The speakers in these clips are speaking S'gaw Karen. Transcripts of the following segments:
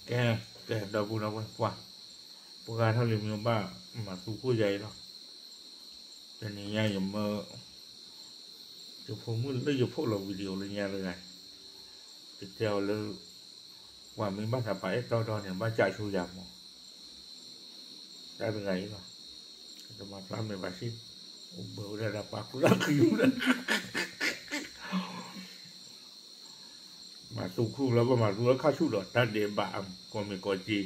ကဲ, ကဲ ဒီပုၢ်ဒီဝဲၢ်ပှၢ်, ပှၤဂၤထီၣ်လံမ့ၢ်ဘၣ်မၤသူခိၣ်ယၤအံၤလီၤ. တနံၤညါယမၢ ယဖိမုၣ်လၢယဖိးလီၤ video လၢညါတဂၤ, ယတဲအီၤလၢ ပှၤမ့ၢ်ဘၣ်သးပာ်အဲၣ်တီဒီန့ၣ် ဘၣ်ကးဆိယၤမး တၢ်တဂၤအံၤလီၤ. တမၤဖျါမဲာ်ဘၣ်စ့ၢ်, အိၣ်ဘၢဝဲဒၣ်ဒီးပာ်ခူၣ်တၢ်ဃံၤဝဲဒၣ် မၤသူခိၣ်လၢဘၣ်မၤသူလၢခါဆူၣ်ဒီး တၢ်ဒဲးဘးကိးမံၤကိးက့,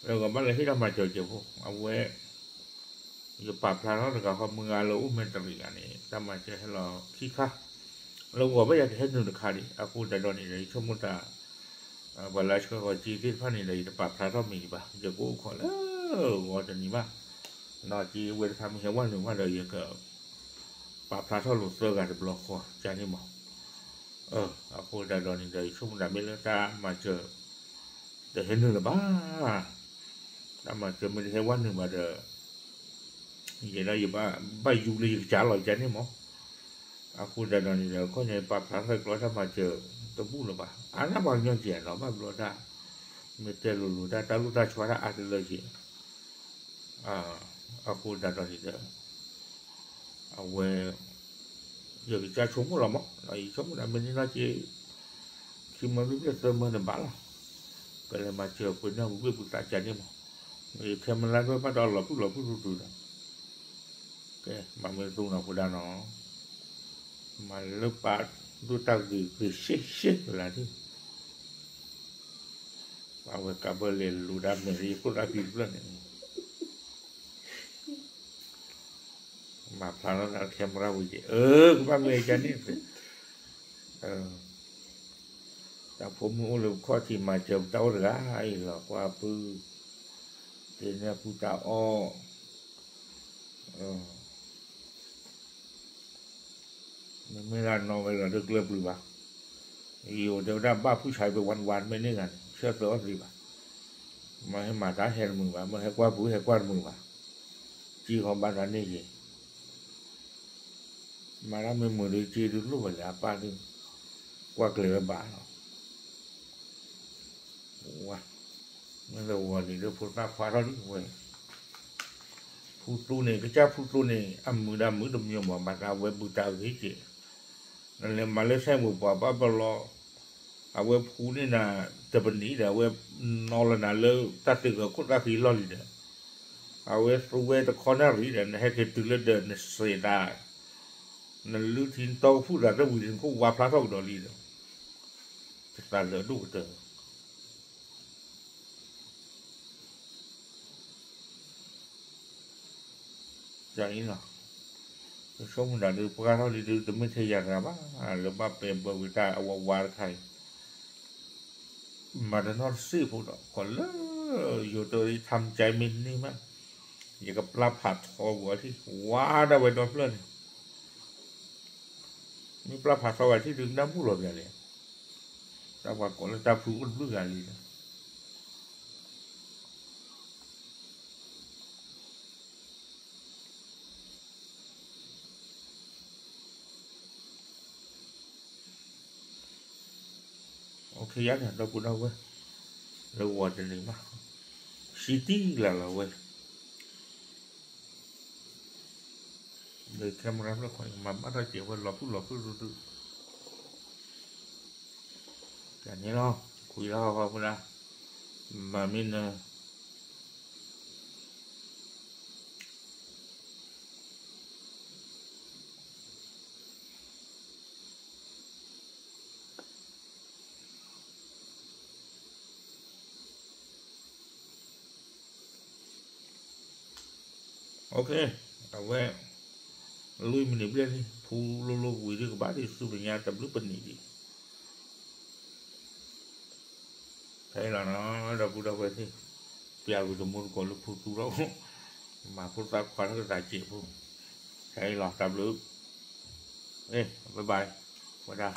လၢကဘၣ်လၢဟ့ၣ်တၢ်မၤစၢၤက့ၤဖိ အဝဲ ယပာ်ဖျါထီၣ်တဂၤဃီမုၢ်ဂၤလၢအိၣ်မဲာ်တရံးဂၤန့ၣ် တၢ်မၤစၢၤဟဲလီၤခံခါ, လၢဂီၤဘၣ်ယၤကဟဲနုာ်တခါဒံး အဃိသတးဒီးန့ၣ်ဒီး ယဆိကမိၣ်တၢ် ပှၤလၢဆှၢဃီၤက့ၤသ့ၣ်တဖၣ်န့ၣ်ဒီး ယတပာ်ဖျါထီၣ်မ့ၢ်ဒံးဘၣ် ယကအိၣ်ခိးလၢဂီၤတနံၤဘၣ်, ဒီးက့ၤဝဲတခါမ့ၢ်ဟဲဝဲနုာ်ဘၣ်ဒီး ယက ပာ်ဖျါထီၣ်လိာ်သၢဂၤတဘျီဃီကန့ၣ်မး, အဃိသတးဒီးန့ၣ်ဒီး ယဆိကမိၣ်တၢ်မ့ၢ်လၢတၢ်မၤစၢၤ တဟဲနုာ်လၢၤဘၣ်, တၢ်မၤစၢၤမ့ၢ်တဟဲဝဲနုာ်ဘၣ်ဒီး ယဲဒၣ်ယဘၣ်ယူၤလၢယကစၢ်လီၤကန့ၣ်မး, အဃိသတးဒီးန့ၣ်ဒီး ခီညါယပာ်ဖျါထီၣ်ကျီတၢ်မၤစၢၤတဘူၣ်လၢၤဘၣ်, အါန့ၢ်ပှၤကညီကဲးနီၤ ဘၣ်ဘျီတၢ် မ့ၢ်တဲလိၤလိၤတၢ် တၢ်လိၣ်တၢ်ဆီတၢ်အါတလၢက့ၤ, အဃိသတးဒီးန့ၣ်ဒီး အဝဲ ယကစၢ်ဆိကမိၣ်လီၤမး ယဆိကမိၣ်ဒၣ်မ့ၢ်န့ၣ်နီၢ်က့ ခံမၢဘ့ၣ်ဘ့ၣ်သၢမၢန့ၣ်ဘၣ်လီၤ, ကလဲၤမၤစၢၤပှၤန့ၣ်ပူၤဘ့ၣ်ပူၤသးကန့ၣ်မး, ယ camera ဒွဲၣ်ဘၣ်ဒီးလီၤဖုၣ်လီၤဖုၣ်တူတူဒီး ကဲ မၤမ့ၢ်သူနီၤဖိဒါနီၤ, မၤလၢပာ်ဒိၣ်တၢ်ဂ့ၤဂ့ၤရှဲရှဲလၢာ်န့ၣ်, ပဝဲကးဘၢလဲၤလူၤဒၣ်မဲာ်ရံဖိသၣ်ဖံတဖျၢၣ်န့ၣ် မၤဖျါထီၣ်တၢ် camera ဝံၤက့ၤ အၢ ကဘၣ်မ့ၢ်ကန့ၣ် တၢ်ဖိမုၣ်အိၣ်လၢပခီၣ်ထံးမၤစၢၤပတၢ်အိၣ်တဂၤအံၤလီၤ ကွၢ်ပုၢ်, တ့န့ၢ်ပူတၢ်အီၣ်, မ့မ့ၢ်ဒၣ်နီၢ်ဝဲလီၤဒိၣ်ကျၢၢ်ပျုၤဘၣ်, ယိၤတဲဝဲဒၣ်ဘၣ်ဖုၣ်ဆါပဝါနဝါမ့ၢ်န့ၢ်ဂၤန့ၣ် ဆၢသၢအီၣ်သ့ဘၣ်, မ့ၢ်ဟဲမၤတၢ်ဟဲတမုာ်ဘၣ် မ့ၢ်ဟဲကွၢ်ပူၤဟဲကွၢ်တမုာ်ဘၣ်, က့ဃီဘၣ်တၢ်န့ၢ်က့ၤ မၤတၢ်မ့ၢ်မုာ်ဒီးက့ဒုးလိၣ်ဝဲလၢအပၢ်ဒုး ကွၢ်ကျဲၤဝဲဘၣ်လီၤ, ဝါ, မ့ၢ်လၢဂီၤလံလၢဖိသၣ်ခွါထီၣ်ဒုးဝဲ ဖုသူန့ၣ် ကစၢ်ဖုသူန့ၣ် အမုာ်ဒၣ်မုာ်တမံၤမး ဘၣ်သးအဝဲဘုၣ်တၢ်ဂ့ၤက့ၤ, နလဲၤမၤလၢစဲၣ်မုာ်ပှၤဘၣ်ဘၣ်လီၤ, အဝဲဖူန့ၢ်နၤတပနံၤဒီး အဝဲနီၣ်လၢနၤလၢတၢ်သ့ၣ်ဂၢၢ်ခိၣ်သၣ်ဃံလီၢ်လံဒီး, အဝဲသူဝဲတခီနၣ်ရံၣ်ဒီး နဟဲက့ၤတုၤလၢဒီးနစံးသး, နလုၢ်ထံနတီကဖူၣ်သးတဝံၤနခိၣ်ဝါဖျါထီၣ်ကဒီးလံဒီး, တသးလၢအဒိၣ်ကတၢၢ် အံၤလီၤ, ယဆိကမိၣ်ဒၣ်ဒုး ပှၢ်ထီၣ်လံဒုး တမ့ၢ်ထဲယၤတဂၤဘၣ်, လၢဘၣ်ပဲာ်ဘၢဝံၤတၢ်အဝဲဝါတခါအံၤ, မၤတနီၢ်တစ့ၢ်ဖိဒီး ခီလၢ ယိၤတရံး ထါမကၠဲမ့ၢ်န့ၢ်မး, ယကပျၢ်ဖးထီဝဲထံၣ် ဝါဒၣ်ဝဲဒီဖျၢၣ်န့ၣ် မ့ၢ်ပျၢ်ဖးထီဝဲထံၣ်ဒုး နၢ်မူလီၤပျၢၤလဲၣ်, တၢ်ပှၤကိးလၢတၢ်ဖုအိၣ်တဘျုးဂၤလံဒီး ယၤန့ၣ် ဒီပုၢ်ဒီဝဲၢ် လၢဂီၤတနံၤမး စံတံၢ်လၢ်လီၤဝဲ လၢ camera ဖျၢၣ်ခီ မၤဘၣ်ထီၣ်စဲးဝဲလီၤဖုၣ်လီၤဖုၣ်ဒုဒု ကန့ၣ်လီၤ ကွံာ်လီၤဟီၣ်ဖိဒၣ် မၤမ့ၢ်နၢ အဝဲ လွံၢ်မံးနံးဘျဲၣ်လံ ဖူလိၤလိၤဝံၤဒုးကဘၣ်ဒံးဆူမဲာ်ညါတဘျုးပနံးဒံး ဖဲအံၤလီၤနီၤ ဒီပုၢ်ဒီဝဲၢ်သ့ၣ် ပျၢ်ကွံာ်တမူတကိးလၢဖူသူထီၣ် မၤဖိသၣ်ခွါထီၣ်ကသးစဲးဖိ ဖဲအံၤလီၤ တၢ်ဘျုး ဘၣ်ဘၣ် ဝဲဒၣ်